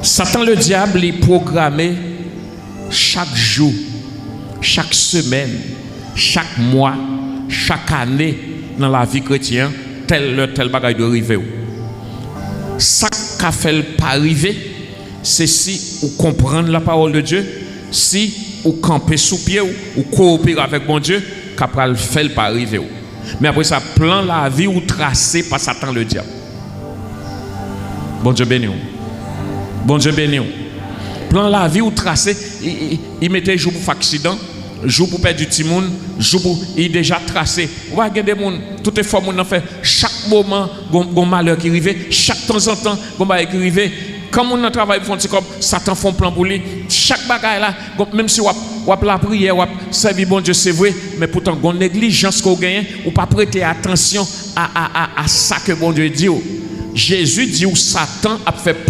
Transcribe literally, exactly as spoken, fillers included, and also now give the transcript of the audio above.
Satan Ledyab, li pwograme chak jou, chak semèn, chak mwa, chak ane nan lavi kretyen an, tèl lè, tèl bagay dwe rive w. Sa k ka fè l pa rive, se si ou konprann lapawòl de Dye, si ou kanpe sou pye w, ou kowopere avèk Bondye, k ap pral fè l pa rive w. Men apre sa, plan lavi ou trase pa Satan Ledyab. Bondye beni w. Bondye beni w. Plan lavi ou trase, i, i, i mete jou pou fè aksidan, jou pou pèdi timoun, jou pou, i deja trase. Ou pa gen de moun, tout efò moun nan fè, chak moman, gon, gon malè ki rive, chak tanzantan, gon bagay ki rive. Kan moun nan travay pou fè yon ti kòb, Satan fè yon plan pou li. Chak bagay la, gon, menm si w ap, w ap lapriyè, w ap sèvi Bondye, se vre, men poutan gon neglijans ke w genyen, ou pa prete atansyon a, a, a, a sa ke Bondye di w. Jezi di w Satan ap fè plan